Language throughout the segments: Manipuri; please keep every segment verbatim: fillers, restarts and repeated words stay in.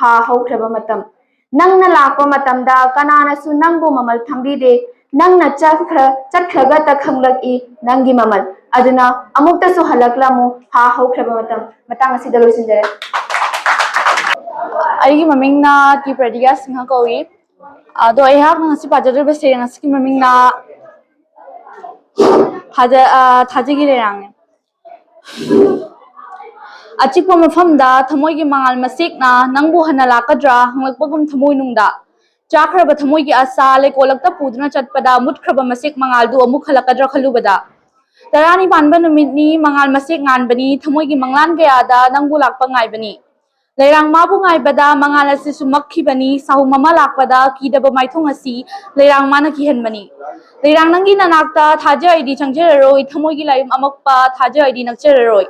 ꯍꯥ ꯍꯧꯈ꯭ꯔꯕ ꯃꯇꯝ꯫ ꯅꯪꯅ ꯂꯥꯛꯄ ꯃꯇꯝꯗ ꯀꯅꯥꯅꯁꯨ ꯅꯪꯕꯨ ꯃꯃꯜ ꯊꯝꯕꯤꯗꯦ꯫ ꯅꯪꯅ ꯆꯠꯈ꯭ꯔ-, ꯆꯠꯈ꯭ꯔꯒꯇ ꯈꯪꯂꯛꯏ ꯅꯪꯒꯤ ꯃꯃꯜ꯫ ꯑꯗꯨꯅ ꯑꯃꯨꯛꯇꯁꯨ ꯍꯜꯂꯛꯂꯝꯃꯨ, ꯍꯥ ꯍꯧꯈ꯭ꯔꯕ ꯃꯇꯝ꯫ ꯃꯇꯥꯡ ꯑꯁꯤꯗ ꯂꯣꯏꯁꯤꯟꯖꯔꯦ꯫ ꯑꯩꯒꯤ ꯃꯃꯤꯡꯅ ꯇꯤ ꯄ꯭ꯔꯗꯤꯌꯥ ꯁꯤꯡꯍ ꯀꯧꯏ꯫ ꯑꯗꯣ ꯑꯩꯍꯥꯛꯅ ꯉꯁꯤ ꯄꯥꯖꯗꯣꯔꯤꯕ ꯁꯩꯔꯦꯡ ꯑꯁꯤꯒꯤ ꯃꯃꯤꯡꯅ ꯊꯥꯖ-, ꯑ, ꯊꯥꯖꯒꯤ ꯂꯩꯔꯥꯡꯅꯤ꯫ ꯑꯆꯤꯛꯄ ꯃꯐꯝꯗ ꯊꯃꯣꯏꯒꯤ ꯃꯉꯥꯜ ꯃꯆꯦꯛꯅ ꯅꯪꯕꯨ ꯍꯟꯅ ꯂꯥꯛꯀꯗ꯭ꯔꯥ ꯍꯪꯂꯛꯄꯒꯨꯝ ꯊꯃꯣꯏꯅꯨꯡꯗ꯫ ꯆꯥꯈ꯭ꯔꯕ ꯊꯃꯣꯏꯒꯤ ꯑꯁꯥ ꯂꯩꯀꯣꯜꯂꯛꯇ ꯄꯨꯗꯨꯅ ꯆꯠꯄꯗ ꯃꯨꯠꯈ꯭ꯔꯕ ꯃꯆꯦꯛ ꯃꯉꯥꯜꯗꯨ ꯑꯃꯨꯛ ꯍꯜꯂꯛꯀꯗ꯭ꯔꯥ ꯈꯜꯂꯨꯕꯗ꯫ ꯇꯔꯥꯅꯤ ꯄꯥꯟꯕ ꯅꯨꯃꯤꯠꯅꯤ, ꯃꯉꯥꯜ ꯃꯆꯦꯛ ꯉꯥꯟꯕꯅꯤ, ꯊꯃꯣꯏꯒꯤ ꯃꯪꯂꯥꯟ ꯀꯌꯥꯗ ꯅꯪꯕꯨ ꯂꯥꯛꯄ ꯉꯥꯏꯕꯅꯤ꯫ ꯂꯩꯔꯥꯡ ꯃꯥꯕꯨ ꯉꯥꯏꯕꯗ ꯃꯉꯥꯜ ꯑꯁꯤꯁꯨ ꯃꯛꯈꯤꯕꯅꯤ, ꯁꯥꯍꯨꯝ ꯑꯃ ꯂꯥꯛꯄꯗ ꯀꯤꯗꯕ ꯃꯥꯏꯊꯣꯡ ꯑꯁꯤ ꯂꯩꯔꯥꯡ ꯃꯥꯅ ꯀꯤꯍꯟꯕꯅꯤ꯫ ꯂꯩꯔꯥꯡ ꯅꯪꯒꯤ ꯅꯅꯥꯛꯇ ꯊꯥꯖ ꯑꯩꯗꯤ ꯆꯪꯖꯔꯔꯣꯏ, ꯊꯃꯣꯏꯒꯤ ꯂꯥꯏꯌꯨꯝ ꯑꯃꯛꯄ ꯊꯥꯖ ꯑꯩꯗꯤ ꯅꯛꯆꯔꯔꯣꯏ꯫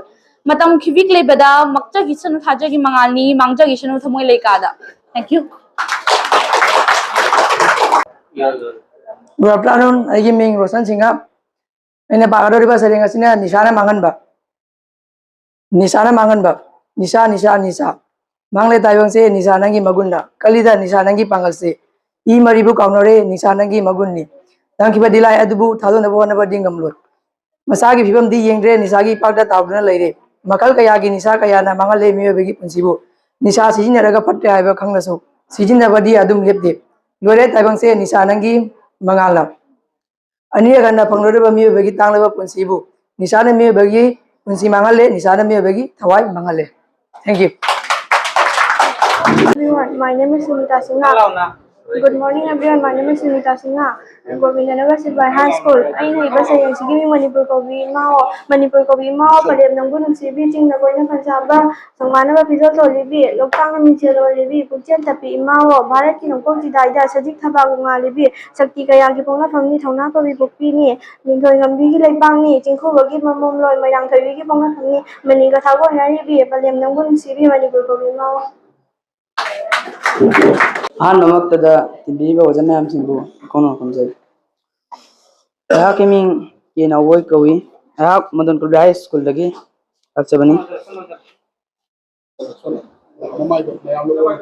ꯃꯇꯝ ꯈꯤꯕꯤꯛ ꯂꯩꯕꯗ ꯃꯛꯆꯈꯤꯁꯅꯨ ꯊꯥꯖꯒꯤ ꯃꯉꯥꯜꯅꯤ, ꯃꯥꯡꯖꯈꯤꯁꯅꯨ ꯊꯃꯣꯏ ꯂꯩꯀꯥꯗ꯫ Thank you. Good afternoon, ꯑꯩꯒꯤ ꯃꯤꯡ ꯔꯣꯁꯟ ꯁꯤꯡꯍ꯫ ꯑꯩꯅ ꯄꯥꯒꯗꯧꯔꯤꯕ ꯁꯩꯔꯦꯡ ꯑꯁꯤꯅ ꯅꯤꯁꯥꯅ ꯃꯥꯡꯍꯟꯕ꯫ ꯅꯤꯁꯥꯅ ꯃꯥꯡꯍꯟꯕ꯫ ꯅꯤꯁꯥ, ꯅꯤꯁꯥ, ꯅꯤꯁꯥ꯫ ꯃꯥꯡꯂꯦ ꯇꯥꯏꯕꯪꯁꯦ ꯅꯤꯁꯥ ꯅꯪꯒꯤ ꯃꯒꯨꯟꯅ꯫ ꯀꯜꯂꯤꯗ ꯅꯤꯁꯥ ꯅꯪꯒꯤ ꯄꯥꯡꯒꯜꯁꯦ꯫ ꯏ ꯃꯔꯤꯕꯨ ꯀꯥꯎꯅꯔꯦ ꯅꯤꯁꯥ ꯅꯪꯒꯤ ꯃꯒꯨꯟꯅꯤ꯫ ꯇꯝꯈꯤꯕꯗꯤ ꯂꯥꯏ ꯑꯗꯨꯕꯨ ꯊꯥꯗꯣꯛꯅꯕ ꯍꯣꯠꯅꯕꯗꯤ ꯉꯝꯂꯣꯏ꯫ ꯃꯁꯥꯒꯤ ꯐꯤꯕꯝꯗꯤ ꯌꯦꯡꯗ꯭ꯔꯦ ꯅꯤꯁꯥꯒꯤ ꯏꯄꯥꯛꯇ ꯇꯥꯎꯗꯨꯅ ꯂꯩꯔꯦ꯫ ꯃꯈꯜ ꯀꯌꯥꯒꯤ ꯅꯤꯁꯥ ꯀꯌꯥꯅ ꯃꯥꯡꯍꯜꯂꯦ ꯃꯤꯑꯣꯏꯕꯒꯤ ꯄꯨꯟꯁꯤꯕꯨ꯫ ꯅꯤꯁꯥ ꯁꯤꯖꯤꯟꯅꯔꯒ ꯐꯠꯇ꯭ꯔꯦ ꯍꯥꯏꯕ ꯈꯪꯂꯁꯨ ꯁꯤꯖꯤꯟꯅꯕꯗꯤ ꯑꯗꯨꯝ ꯂꯦꯞꯇꯦ꯫ ꯂꯣꯏꯔꯦ ꯇꯥꯏꯕꯪꯁꯦ ꯅꯤꯁꯥ ꯅꯪꯒꯤ ꯃꯉꯥꯜꯅ꯫ ꯑꯅꯤꯔꯛ ꯍꯟꯅ ꯐꯪꯂꯣꯏꯗꯕ ꯃꯤꯑꯣꯏꯕꯒꯤ ꯇꯥꯡꯂꯕ ꯄꯨꯟꯁꯤꯕꯨ꯫ ꯅꯤꯁꯥꯅ ꯃꯤꯑꯣꯏꯕꯒꯤ ꯄꯨꯟꯁꯤ ꯃꯥꯡꯍꯜꯂꯦ, ꯅꯤꯁꯥꯅ ꯃꯤꯑꯣꯏꯕꯒꯤ ꯊꯋꯥꯏ ꯃꯥꯡꯍꯜꯂꯦ꯫ Thank you. Everyone, my name is Sumita Singha. Good morning, everyone. My name is Sumita Singha. Govindanagar Sipai High School. ꯑꯩꯅ ꯏꯕ ꯁꯩꯔꯦꯡꯁꯤꯒꯤ ꯃꯤꯡ ꯃꯅꯤꯄꯨꯔ ꯀꯧꯕꯤ ꯏꯃꯥ ꯍꯣ, ꯃꯅꯤꯄꯨꯔ ꯀꯧꯕꯤ ꯏꯃꯥ ꯍꯣ, ꯄꯂꯦꯝ ꯅꯪꯕꯨ ꯅꯨꯡꯁꯤꯕꯤ, ꯆꯤꯡꯅ ꯀꯣꯏꯅ ꯐꯖꯕ, ꯁꯪꯕꯥꯅꯕ ꯐꯤꯖꯣꯜ ꯆꯣꯜꯂꯤꯕꯤ, ꯂꯣꯛꯇꯥꯛꯅ ꯃꯤꯡꯁꯦꯜ ꯑꯣꯏꯔꯤꯕꯤ, ꯄꯨꯛꯆꯦꯜ ꯇꯞꯄꯤ ꯏꯃꯥ ꯍꯣ, ꯚꯥꯔꯠꯀꯤ ꯅꯣꯡꯄꯣꯛ ꯆꯤꯗꯥꯏꯗ ꯁꯖꯤꯛ ꯊꯕꯥꯛ ꯉꯥꯜꯂꯤꯕꯤ, ꯁꯛꯇꯤ ꯀꯌꯥꯒꯤ ꯄꯣꯛꯅꯐꯝꯅꯤ, ꯊꯧꯅꯥ ꯀꯧꯕꯤ ꯄꯣꯛꯄꯤꯅꯤ, ꯂꯤꯟꯊꯣꯏ ꯉꯝꯕꯤꯒꯤ ꯂꯩꯄꯥꯛꯅꯤ, ꯆꯤꯡꯈꯨꯕꯒꯤ ꯃꯃꯣꯝꯂꯣꯏ, ꯃꯣꯏꯔꯥꯡꯊꯣꯏꯕꯤꯒꯤ ꯄꯣꯛꯅꯐꯝꯅꯤ, ꯃꯅꯤꯒ ꯊꯥꯒꯣꯟꯅꯔꯤꯕꯤ, ꯄꯂꯦꯝ ꯅꯪꯕꯨ ꯅꯨꯡꯁꯤꯕꯤ, ꯃꯅꯤꯄꯨꯔ ꯀꯧꯕꯤ ꯏꯃꯥ ꯍꯣ꯫ ꯑꯍꯥꯟꯕꯃꯛꯇꯗ ꯇꯤꯟꯕꯤꯔꯤꯕ ꯑꯣꯖꯥ ꯃꯌꯥꯝꯁꯤꯡꯕꯨ ꯏꯀꯣꯟ ꯀꯣꯟꯅ ꯈꯨꯔꯨꯝꯖꯔꯤ꯫ ꯑꯩꯍꯥꯛꯀꯤ ꯃꯤꯡ ꯀꯦ ꯅꯥꯎꯕꯣꯏ ꯀꯧꯏ꯫ ꯑꯩꯍꯥꯛ ꯃꯗꯟ ꯀꯨꯂꯕꯤ ꯍꯥꯏ ꯁ꯭ꯀꯨꯜꯗꯒꯤ ꯂꯥꯛꯆꯕꯅꯤ꯫ ꯃꯃꯥꯏꯗꯣ ꯃꯌꯥꯝ ꯂꯣꯏ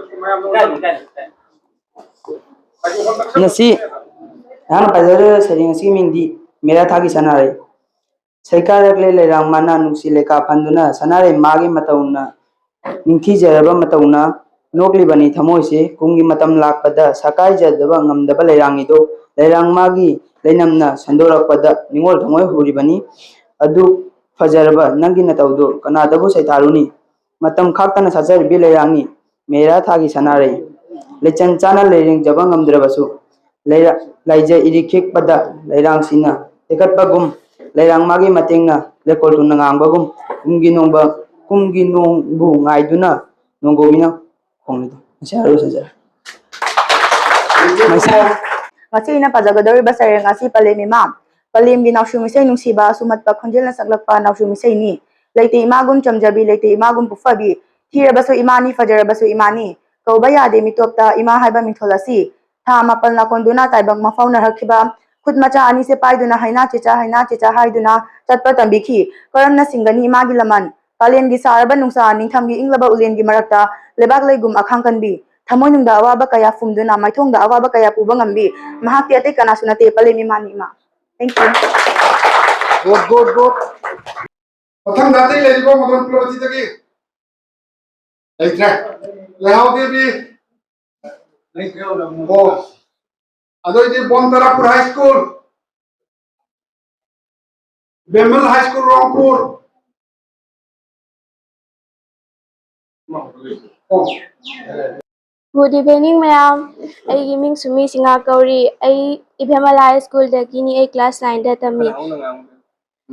ꯉꯁꯤ ꯑꯩꯍꯥꯛꯅ ꯄꯥꯖꯔꯤꯕ ꯁꯩꯔꯦꯡ ꯑꯁꯤꯒꯤ ꯃꯤꯡꯗꯤ ꯃꯦꯔꯥ ꯊꯥꯒꯤ ꯁꯅꯥꯔꯩ꯫ ꯁꯩꯀꯥꯏꯔꯛꯂꯦ ꯂꯩꯔꯥꯡ ꯃꯥꯅ ꯅꯨꯡꯁꯤ ꯂꯩꯀꯥ ꯐꯟꯗꯨꯅ, ꯁꯅꯥꯔꯩ ꯃꯥꯒꯤ ꯃꯇꯧꯅ ꯅꯤꯡꯊꯤꯖꯔꯕ ꯃꯇꯧꯅ ꯅꯣꯛꯂꯤꯕꯅꯤ ꯊꯃꯣꯏꯁꯦ꯫ ꯀꯨꯝꯒꯤ ꯃꯇꯝ ꯂꯥꯛꯄꯗ ꯁꯀꯥꯏꯖꯗꯕ ꯉꯝꯗꯕ ꯂꯩꯔꯥꯡꯒꯤꯗꯣ ꯂꯩꯔꯥꯡ ꯃꯥꯒꯤ ꯂꯩꯅꯝꯅ ꯁꯟꯗꯣꯔꯛꯄꯗ ꯅꯤꯡꯉꯣꯜ ꯊꯃꯣꯏ ꯍꯨꯔꯤꯕꯅꯤ꯫ ꯑꯗꯨ ꯐꯖꯔꯕ ꯅꯪꯒꯤ ꯅꯇꯧꯗꯣ ꯀꯅꯥꯗꯕꯨ ꯁꯩꯊꯥꯔꯨꯅꯤ? ꯃꯇꯝ ꯈꯥꯛꯇꯅ ꯁꯥꯠꯆꯔꯤꯕꯤ ꯂꯩꯔꯥꯡꯅꯤ ꯃꯦꯔꯥ ꯊꯥꯒꯤ ꯁꯅꯥꯔꯩ꯫ ꯂꯩꯆꯟ ꯆꯥꯅ ꯂꯩꯔꯦꯡꯖꯕ ꯉꯝꯗ꯭ꯔꯕꯁꯨ ꯂꯩꯔ-, ꯂꯥꯏꯖ ꯏꯔꯤꯛ ꯈꯤꯛꯄꯗ ꯂꯩꯔꯥꯡꯁꯤꯅ ꯇꯦꯛꯈꯠꯄꯒꯨꯝ ꯂꯩꯔꯥꯡ ꯃꯥꯒꯤ ꯃꯇꯦꯡꯅ ꯂꯩꯀꯣꯜ ꯊꯨꯅ ꯉꯥꯡꯕꯒꯨꯝ ꯀꯨꯝꯒꯤ ꯅꯣꯡꯕ-, ꯀꯨꯝꯒꯤ ꯅꯣꯡꯕꯨ ꯉꯥꯏꯗꯨꯅ ꯅꯣꯡꯒꯣꯕꯤꯅ ꯈꯣꯡꯂꯤꯗꯣ꯫ ꯃꯁꯤ ꯍꯥꯏꯔꯨ ꯁꯤꯟꯖꯔꯦ꯫ ꯃꯩꯁꯥ꯫ ꯉꯁꯤ ꯑꯩꯅ ꯄꯥꯖꯒꯗꯧꯔꯤꯕ ꯁꯩꯔꯦꯡ ꯑꯁꯤ ꯄꯂꯦꯝ ꯏꯃꯥ꯫ ꯄꯂꯦꯝꯒꯤ ꯅꯥꯎꯁꯨꯝ ꯏꯁꯩ ꯅꯨꯡꯁꯤꯕ, ꯁꯨꯝꯍꯠꯄ ꯈꯣꯟꯖꯦꯜꯅ ꯁꯛꯂꯛꯄ ꯅꯥꯎꯁꯨꯝ ꯏꯁꯩꯅꯤ꯫ ꯂꯩꯇꯦ ꯏꯃꯥꯒꯨꯝ ꯆꯝꯖꯕꯤ, ꯂꯩꯇꯦ ꯏꯃꯥꯒꯨꯝ ꯄꯨꯛꯐꯕꯤ꯫ ꯊꯤꯔꯕꯁꯨ ꯏꯃꯥꯅꯤ, ꯐꯖꯔꯕꯁꯨ ꯏꯃꯥꯅꯤ꯫ ꯀꯧꯕ ꯌꯥꯗꯦ ꯃꯤꯇꯣꯞꯇ ꯏꯃꯥ ꯍꯥꯏꯕ ꯃꯤꯡꯊꯣꯜ ꯑꯁꯤ꯫ ꯊꯥ ꯃꯥꯄꯜ ꯅꯥꯀꯣꯟꯗꯨꯅ ꯇꯥꯏꯕꯪ ꯃꯐꯥꯎꯅꯔꯛꯈꯤꯕ ꯈꯨꯠ ꯃꯆꯥ ꯑꯅꯤꯁꯦ ꯄꯥꯏꯗꯨꯅ ꯍꯩꯅꯥ ꯆꯦꯆꯥ, ꯍꯩꯅꯥ ꯆꯦꯆꯥ ꯍꯥꯏꯗꯨꯅ ꯆꯠꯄ ꯇꯝꯕꯤꯈꯤ꯫ ꯀꯔꯝꯅ ꯁꯤꯡꯒꯅꯤ ꯏꯃꯥꯒꯤ ꯂꯃꯟ? ꯀꯥꯂꯦꯟꯒꯤ ꯁꯥꯔꯕ ꯅꯨꯡꯁꯥ, ꯅꯤꯡꯊꯝꯒꯤ ꯏꯪꯂꯕ ꯎꯂꯦꯟꯒꯤ ꯃꯔꯛꯇ ꯂꯩꯕꯥꯛ ꯂꯩꯒꯨꯝ ꯑꯈꯥꯡ ꯀꯟꯕꯤ, ꯊꯃꯣꯏꯅꯨꯡꯗ ꯑꯋꯥꯕ ꯀꯌꯥ ꯐꯨꯝꯗꯨꯅ ꯃꯥꯏꯊꯣꯡꯗ ꯑꯋꯥꯕ ꯀꯌꯥ ꯄꯨꯕ ꯉꯝꯕꯤ, ꯃꯍꯥꯛꯇꯤ ꯑꯇꯩ ꯀꯅꯥꯁꯨ ꯅꯠꯇꯦ, ꯄꯂꯦꯝ ꯏꯃꯥꯅꯤ ꯏꯃꯥ꯫ Thank you꯫ Good, good, good. ꯃꯊꯪꯗ ꯑꯇꯩ ꯂꯩꯔꯤꯕꯣ ꯃꯗꯟ ꯄꯨꯂꯕꯇꯤꯗꯒꯤ? ꯂꯩꯇ꯭ꯔꯦ꯫ ꯂꯩꯍꯥꯎ ꯗꯦꯕꯤ? ꯑꯣ꯫ ꯑꯗꯨꯑꯣꯏꯗꯤ ꯕꯣꯟ ꯇꯔꯥꯄꯨꯔ ꯍꯥꯏ ꯁ꯭ꯀꯨꯜ, ꯕꯦꯝꯕꯜ ꯍꯥꯏ ꯁ꯭ꯀꯨꯜ ꯔꯣꯡꯄꯨꯔ꯫ ꯑꯣ꯫ Good evening, ꯃꯌꯥꯝ꯫ ꯑꯩꯒꯤ ꯃꯤꯡ ꯁꯨꯃꯤ ꯁꯤꯡꯍꯥ ꯀꯧꯔꯤ꯫ ꯑꯩ ꯏꯕꯦꯝꯃ ꯍꯥꯏ ꯁ꯭ꯀꯨꯜꯗꯒꯤꯅꯤ꯫ ꯑꯩ ꯀ꯭ꯂꯥꯁ ꯅꯥꯏꯟꯗ ꯇꯝꯃꯤ꯫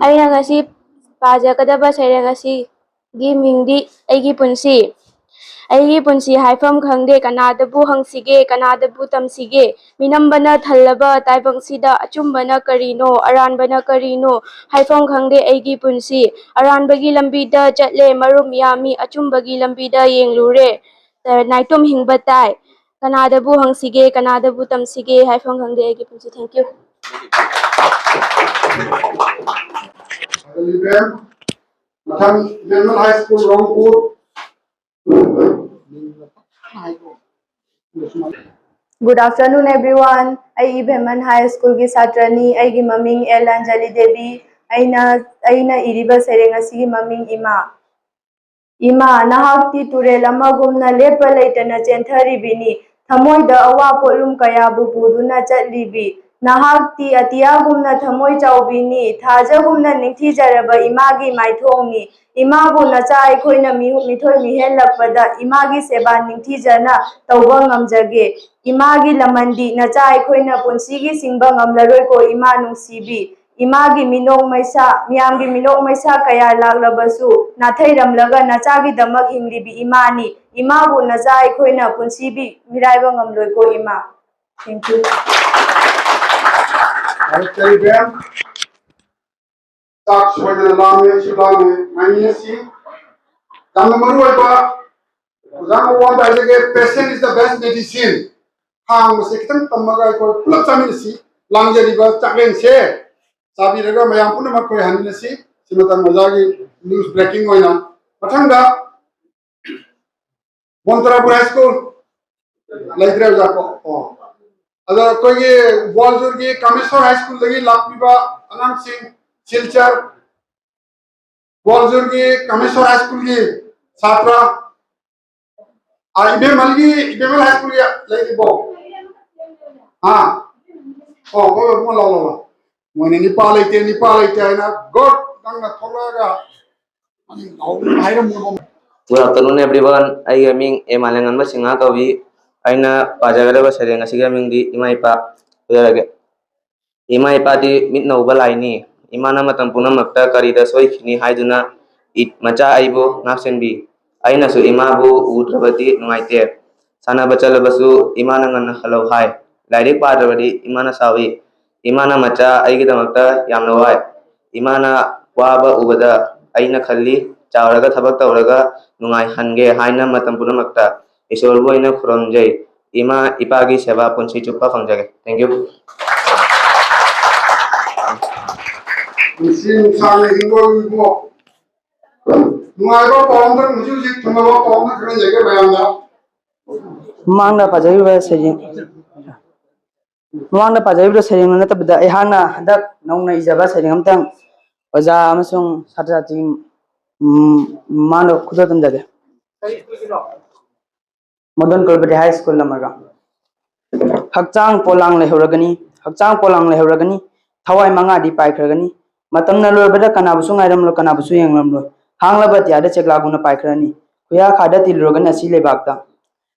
ꯑꯩꯅ ꯉꯁꯤ ꯄꯥꯖꯒꯗꯕ ꯁꯩꯔꯦꯡ ꯑꯁꯤꯒꯤ ꯃꯤꯡꯗꯤ ꯑꯩꯒꯤ ꯄꯨꯟꯁꯤ꯫ ꯑꯩꯒꯤ ꯄꯨꯟꯁꯤ ꯍꯥꯏꯐꯝ ꯈꯪꯗꯦ, ꯀꯅꯥꯗꯕꯨ ꯍꯪꯁꯤꯒꯦ, ꯀꯅꯥꯗꯕꯨ ꯇꯝꯁꯤꯒꯦ? ꯃꯤꯅꯝꯕꯅ ꯊꯜꯂꯕ ꯇꯥꯏꯕꯪꯁꯤꯗ ꯑꯆꯨꯝꯕꯅ ꯀꯔꯤꯅꯣ, ꯑꯔꯥꯟꯕꯅ ꯀꯔꯤꯅꯣ ꯍꯥꯏꯐꯝ ꯈꯪꯗꯦ ꯑꯩꯒꯤ ꯄꯨꯟꯁꯤ꯫ ꯑꯔꯥꯟꯕꯒꯤ ꯂꯝꯕꯤꯗ ꯆꯠꯂꯦ, ꯃꯔꯨꯞ ꯃꯤꯌꯥꯝ ꯃꯤ ꯑꯆꯨꯝꯕꯒꯤ ꯂꯝꯕꯤꯗ ꯌꯦꯡꯂꯨꯔꯦ꯫ ꯅꯥꯏꯇꯣꯝ ꯍꯤꯡꯕ ꯇꯥꯏ꯫ ꯀꯅꯥꯗꯕꯨ ꯍꯪꯁꯤꯒꯦ, ꯀꯅꯥꯗꯕꯨ ꯇꯝꯁꯤꯒꯦ ꯍꯥꯏꯐꯝ ꯈꯪꯗꯦ ꯑꯩꯒꯤ ꯄꯨꯟꯁꯤ꯫ Thank you꯫ ꯃꯊꯪ Ibemma high school Rongpur. Good afternoon, everyone. ꯑꯩ ꯏꯚꯦꯃꯟ ꯍꯥꯏ ꯁ꯭ꯀꯨꯜꯒꯤ ꯁꯥꯇ꯭ꯔꯅꯤ꯫ ꯑꯩꯒꯤ ꯃꯃꯤꯡ ꯑꯦꯜ ꯑꯟꯖꯂꯤ ꯗꯦꯕꯤ꯫ ꯑꯩꯅ, ꯑꯩꯅ ꯏꯔꯤꯕ ꯁꯩꯔꯦꯡ ꯑꯁꯤꯒꯤ ꯃꯃꯤꯡ ꯏꯃꯥ꯫ ꯏꯃꯥ, ꯅꯍꯥꯛꯇꯤ ꯇꯨꯔꯦꯜ ꯑꯃꯒꯨꯝꯅ ꯂꯦꯞꯄ ꯂꯩꯇꯅ ꯆꯦꯟꯊꯔꯤꯕꯤꯅꯤ꯫ ꯊꯃꯣꯏꯗ ꯑꯋꯥ ꯄꯣꯠꯂꯨꯝ ꯀꯌꯥꯕꯨ ꯄꯨꯗꯨꯅ ꯆꯠꯂꯤꯕꯤ꯫ ꯅꯍꯥꯛꯇꯤ ꯑꯇꯤꯌꯥꯒꯨꯝꯅ ꯊꯃꯣꯏ ꯆꯥꯎꯕꯤꯅꯤ꯫ ꯊꯥꯖꯒꯨꯝꯅ ꯅꯤꯡꯊꯤꯖꯔꯕ ꯏꯃꯥꯒꯤ ꯃꯥꯏꯊꯣꯡꯅꯤ꯫ ꯏꯃꯥꯕꯨ ꯅꯆꯥ ꯑꯩꯈꯣꯏꯅ ꯃꯤꯍꯨ-, ꯃꯤꯊꯣꯏ ꯃꯤꯍꯦꯜꯂꯛꯄꯗ ꯏꯃꯥꯒꯤ ꯁꯦꯕꯥ ꯅꯤꯡꯊꯤꯖꯅ ꯇꯧꯕ ꯉꯝꯖꯒꯦ꯫ ꯏꯃꯥꯒꯤ ꯂꯃꯟꯗꯤ ꯅꯆꯥ ꯑꯩꯈꯣꯏꯅ ꯄꯨꯟꯁꯤꯒꯤ ꯁꯤꯡꯕ ꯉꯝꯂꯔꯣꯏꯀꯣ, ꯏꯃꯥ ꯅꯨꯡꯁꯤꯕꯤ꯫ ꯏꯃꯥꯒꯤ ꯃꯤꯅꯣꯛ ꯃꯩꯁꯥ, ꯃꯤꯌꯥꯝꯒꯤ ꯃꯤꯅꯣꯛ ꯃꯩꯁꯥ ꯀꯌꯥ ꯂꯥꯛꯂꯕꯁꯨ ꯅꯥꯊꯩꯔꯝꯂꯒ ꯅꯆꯥꯒꯤꯗꯃꯛ ꯍꯤꯡꯂꯤꯕꯤ ꯏꯃꯥꯅꯤ꯫ ꯏꯃꯥꯕꯨ ꯅꯆꯥ ꯑꯩꯈꯣꯏꯅ ꯄꯨꯟꯁꯤꯕꯤ ꯃꯤꯔꯥꯏꯕ ꯉꯝꯂꯣꯏꯀꯣ, ꯏꯃꯥ꯫ Thank you. ꯆꯥꯛ ꯁꯣꯏꯗꯅ ꯂꯥꯝꯃꯦ, ꯑꯩꯁꯨ ꯂꯥꯝꯃꯦ꯫ ꯉꯥꯏꯃꯤꯟꯅꯁꯤ꯫ ꯌꯥꯝꯅ ꯃꯔꯨ ꯑꯣꯏꯕ ꯑꯣꯖꯥ ꯃꯉꯣꯟꯗ ꯍꯥꯏꯖꯒꯦ, "Patience is the best medicine." ꯈꯥꯡꯕꯁꯦ ꯈꯤꯇꯪ ꯇꯝꯃꯒ ꯑꯩꯈꯣꯏ ꯄꯨꯂꯞ ꯆꯥꯃꯤꯟꯅꯁꯤ꯫ ꯂꯥꯡꯖꯔꯤꯕ ꯆꯥꯛꯂꯦꯟꯁꯦ ꯆꯥꯕꯤꯔꯒ ꯃꯌꯥꯝ ꯄꯨꯝꯅꯃꯛ ꯑꯩꯈꯣꯏ ꯍꯟꯃꯤꯟꯅꯁꯤ꯫ ꯁꯤ ꯃꯇꯝ ꯑꯣꯖꯥꯒꯤ news breaking ꯑꯣꯏꯅ꯫ ꯃꯊꯪꯗ ꯃꯣꯟꯇ꯭ꯔꯥꯄꯨꯔ ꯍꯥꯏ ꯁ꯭ꯀꯨꯜ ꯂꯩꯇ꯭ꯔꯦ ꯑꯣꯖꯥ ꯀꯣ? ꯑꯣ꯫ ꯑꯗꯣ ꯑꯩꯈꯣꯏꯒꯤ ꯒ꯭ꯋꯥꯜꯖꯨꯔꯒꯤ ꯀꯥꯃꯦꯁꯣꯔ ꯍꯥꯏ ꯁ꯭ꯀꯨꯜꯗꯒꯤ ꯂꯥꯛꯄꯤꯕ ꯑꯉꯥꯡꯁꯤꯡ, ꯁꯤꯜꯆꯔ, ꯒ꯭ꯋꯥꯜꯖꯨꯔꯒꯤ ꯀꯥꯃꯦꯁꯣꯔ ꯍꯥꯏ ꯁ꯭ꯀꯨꯜꯒꯤ ꯁꯥꯇ꯭ꯔ, ꯑꯥ, ꯏꯕꯦꯝꯃꯜꯒꯤ, ꯏꯕꯦꯝꯃꯜ ꯍꯥꯏ ꯁ꯭ꯀꯨꯜꯒꯤ ꯂꯩꯔꯤꯕꯣ? ꯑꯥ? ꯑꯣ, ꯍꯣꯏ, ꯍꯣꯏ, ꯂꯥꯎ, ꯂꯥꯎ, ꯂꯥꯎ꯫ ꯃꯣꯏꯅ ꯅꯤꯄꯥ ꯂꯩꯇꯦ, ꯅꯤꯄꯥ ꯂꯩꯇꯦ ꯍꯥꯏꯅ, "Good, ꯅꯪꯅ ꯊꯣꯛꯂꯛꯑꯒ ꯍꯥꯏꯔꯝꯃꯨꯅꯣ꯫" Good afternoon, everyone. ꯑꯩꯒꯤ ꯃꯤꯡ ꯑꯦ ꯃꯥꯂꯦꯝꯉꯥꯟꯕ ꯁꯤꯡꯍ ꯀꯧꯏ꯫ ꯑꯩꯅ ꯄꯥꯖꯒꯗꯕ ꯁꯩꯔꯦꯡ ꯑꯁꯤꯒꯤ ꯃꯃꯤꯡꯗꯤ ꯏꯃꯥ ꯏꯄꯥ ꯑꯣꯏꯖꯔꯒꯦ꯫ ꯏꯃꯥ ꯏꯄꯥꯗꯤ ꯃꯤꯠꯅ ꯎꯕ ꯂꯥꯏꯅꯤ꯫ ꯏꯃꯥꯅ ꯃꯇꯝ ꯄꯨꯝꯅꯃꯛꯇ ꯀꯔꯤꯗ ꯁꯣꯏꯈꯤꯅꯤ ꯍꯥꯏꯗꯨꯅ ꯏ-, ꯃꯆꯥ ꯑꯩꯕꯨ ꯉꯥꯛꯁꯦꯟꯕꯤ꯫ ꯑꯩꯅꯁꯨ ꯏꯃꯥꯕꯨ ꯎꯗ꯭ꯔꯕꯗꯤ ꯅꯨꯡꯉꯥꯏꯇꯦ꯫ ꯁꯥꯟꯅꯕ ꯆꯠꯂꯕꯁꯨ ꯏꯃꯥꯅ ꯉꯟꯅ ꯍꯜꯂꯧ ꯍꯥꯏ꯫ ꯂꯥꯏꯔꯤꯛ ꯄꯥꯗ꯭ꯔꯕꯗꯤ ꯏꯃꯥꯅ ꯁꯥꯎꯏ꯫ ꯏꯃꯥꯅ ꯃꯆꯥ ꯑꯩꯒꯤꯗꯃꯛꯇ ꯌꯥꯝꯅ ꯋꯥꯏ꯫ ꯏꯃꯥꯅ ꯋꯥꯕ ꯎꯕꯗ ꯑꯩꯅ ꯈꯜꯂꯤ, ꯆꯥꯎꯔꯒ ꯊꯕꯛ ꯇꯧꯔꯒ ꯅꯨꯡꯉꯥꯏꯍꯟꯒꯦ ꯍꯥꯏꯅ ꯃꯇꯝ ꯄꯨꯝꯅꯃꯛꯇ ꯏꯁꯣꯔꯕꯨ ꯑꯩꯅ ꯈꯨꯔꯨꯝꯖꯩ꯫ ꯏꯃꯥ ꯏꯄꯥꯒꯤ ꯁꯦꯕꯥ ꯄꯨꯟꯁꯤ ꯆꯨꯞꯄ ꯐꯪꯖꯒꯦ꯫ Thank you. ꯄꯨꯟꯁꯤ ꯅꯨꯡꯁꯥꯡꯅ ꯍꯤꯡꯕ ꯑꯣꯏꯕꯤꯌꯨꯀꯣ꯫ ꯅꯨꯡꯉꯥꯏꯕ ꯄꯥꯎ ꯑꯃꯈꯛ, ꯍꯧꯖꯤꯛ ꯍꯧꯖꯤꯛ ꯊꯨꯡꯂꯕ ꯄꯥꯎ ꯑꯃꯈꯛ ꯈꯪꯍꯟꯖꯒꯦ ꯃꯌꯥꯝꯗ꯫ ꯃꯃꯥꯡꯗ ꯄꯥꯖꯔꯤꯕ ꯁꯩꯔꯦꯡ, ꯃꯃꯥꯡꯗ ꯄꯥꯖꯔꯤꯕ ꯁꯩꯔꯦꯡꯗꯨ ꯅꯠꯇꯕꯤꯗ, ꯑꯩꯍꯥꯛꯅ ꯍꯟꯗꯛ ꯅꯧꯅ ꯏꯖꯕ ꯁꯩꯔꯦꯡ ꯑꯃꯇꯪ ꯑꯣꯖꯥ ꯑꯃꯁꯨꯡ ꯁꯥꯇ꯭ꯔ ꯁꯥꯇ꯭ꯔꯤ, ꯎꯝ, ꯃꯃꯥꯡꯗ ꯈꯨꯗꯣꯜ ꯇꯝꯖꯒꯦ꯫ ꯃꯣꯗꯔꯟ ꯀꯣꯜꯕꯇꯤ ꯍꯥꯏ ꯁ꯭ꯀꯨꯜ ꯑꯃꯒ꯫ ꯍꯛꯆꯥꯡ ꯄꯣꯂꯥꯡ ꯂꯩꯍꯧꯔꯒꯅꯤ, ꯍꯛꯆꯥꯡ ꯄꯣꯂꯥꯡ ꯂꯩꯍꯧꯔꯒꯅꯤ, ꯊꯋꯥꯏ ꯃꯉꯥꯗꯤ ꯄꯥꯏꯈ꯭ꯔꯒꯅꯤ꯫ ꯃꯇꯝꯅ ꯂꯣꯏꯕꯗ ꯀꯅꯥꯕꯨꯁꯨ ꯉꯥꯏꯔꯝꯂꯣꯏ, ꯀꯅꯥꯕꯨꯁꯨ ꯌꯦꯡꯂꯝꯂꯣꯏ꯫ ꯍꯥꯡꯂꯕ ꯑꯇꯤꯌꯥꯗ ꯆꯦꯛꯂꯥꯒꯨꯝꯅ ꯄꯥꯏꯈ꯭ꯔꯅꯤ꯫ ꯈꯨꯌꯥ ꯈꯥꯗ ꯇꯤꯜꯂꯨꯔꯒꯅꯤ ꯑꯁꯤ ꯂꯩꯕꯥꯛꯇ꯫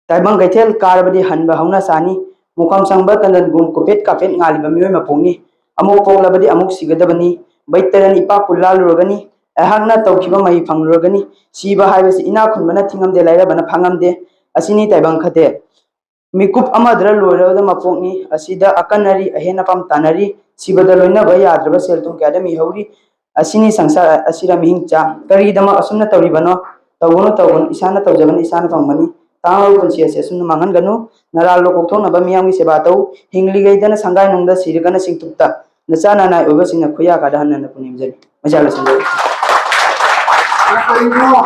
ꯇꯥꯏꯕꯪ ꯀꯩꯊꯦꯜ ꯀꯥꯔꯕꯗꯤ ꯍꯟꯕ ꯍꯧꯅ ꯁꯥꯅꯤ꯫ ꯃꯨꯈꯝ ꯁꯪꯕ ꯇꯟꯗꯟꯒꯨꯝ ꯀꯨꯞꯄꯦꯠ ꯀꯥꯄꯦꯠ ꯉꯥꯜꯂꯤꯕ ꯃꯤꯑꯣꯏ ꯃꯄꯣꯛꯅꯤ꯫ ꯑꯃꯨꯛ ꯄꯣꯛꯂꯕꯗꯤ ꯑꯃꯨꯛ ꯁꯤꯒꯗꯕꯅꯤ꯫ ꯕꯩꯇꯔꯟ ꯏꯄꯥꯛꯄꯨ ꯂꯥꯜꯂꯨꯔꯒꯅꯤ꯫ ꯑꯩꯍꯥꯛꯅ ꯇꯧꯈꯤꯕ ꯃꯍꯩ ꯐꯪꯂꯨꯔꯒꯅꯤ꯫ ꯁꯤꯕ ꯍꯥꯏꯕꯁꯤ ꯏꯅꯥꯛ ꯈꯨꯟꯕꯅ ꯊꯤꯡꯉꯝꯗꯦ, ꯂꯥꯏꯔꯕꯅ ꯐꯥꯡꯉꯝꯗꯦ꯫ ꯑꯁꯤꯅꯤ ꯇꯥꯏꯕꯪ ꯈꯇꯦ꯫ ꯃꯤꯀꯨꯞ ꯑꯃꯗꯔ ꯂꯣꯏꯔꯕꯗ ꯃꯄꯣꯛꯅꯤ꯫ ꯑꯁꯤꯗ ꯑꯀꯟ ꯑꯔꯤ, ꯑꯍꯦꯟ ꯑꯄꯥꯝ ꯇꯥꯟꯅꯔꯤ꯫ ꯁꯤꯕꯗ ꯂꯣꯏꯅꯕ ꯌꯥꯗ꯭ꯔꯕ ꯁꯦꯜ ꯊꯨꯝ ꯀꯌꯥꯗ ꯃꯤꯍꯧꯔꯤ꯫ ꯑꯁꯤꯅꯤ ꯁꯪꯁꯥꯔ ꯑꯁꯤꯔ ꯃꯤꯍꯤꯡ ꯆꯥ꯫ ꯀꯔꯤꯒꯤꯗꯃꯛ ꯑꯁꯨꯝꯅ ꯇꯧꯔꯤꯕꯅꯣ? ꯇꯧꯒꯅꯨ, ꯇꯧꯒꯅꯨ꯫ ꯏꯁꯥꯅ ꯇꯧꯖꯕꯅ ꯏꯁꯥꯅ ꯐꯪꯕꯅꯤ꯫ ꯇꯥꯡꯂꯕ ꯄꯨꯟꯁꯤ ꯑꯁꯤ ꯑꯁꯨꯝꯅ ꯃꯥꯡꯍꯟꯒꯅꯨ꯫ ꯅꯔꯥꯜ ꯂꯣ ꯀꯣꯛꯊꯣꯛꯅꯕ ꯃꯤꯌꯥꯝꯒꯤ ꯁꯦꯕꯥ ꯇꯧ꯫ ꯍꯤꯡꯂꯤꯉꯩꯗꯅ ꯁꯪꯒꯥꯏ ꯅꯨꯡꯗ, ꯁꯤꯔꯒꯅ ꯆꯤꯡꯇꯨꯞꯇ꯫ ꯅꯆꯥ ꯅꯅꯥꯏ ꯑꯣꯏꯕꯁꯤꯡꯅ ꯈꯨꯌꯥ ꯀꯥꯗ ꯍꯟꯅ ꯍꯟꯅ ꯄꯨꯅꯤꯡꯖꯔꯤ꯫ ꯃꯩꯁꯥ ꯂꯣꯏꯁꯤꯟꯖꯔꯒꯦ꯫ ꯀꯔꯤꯒꯨꯝꯕ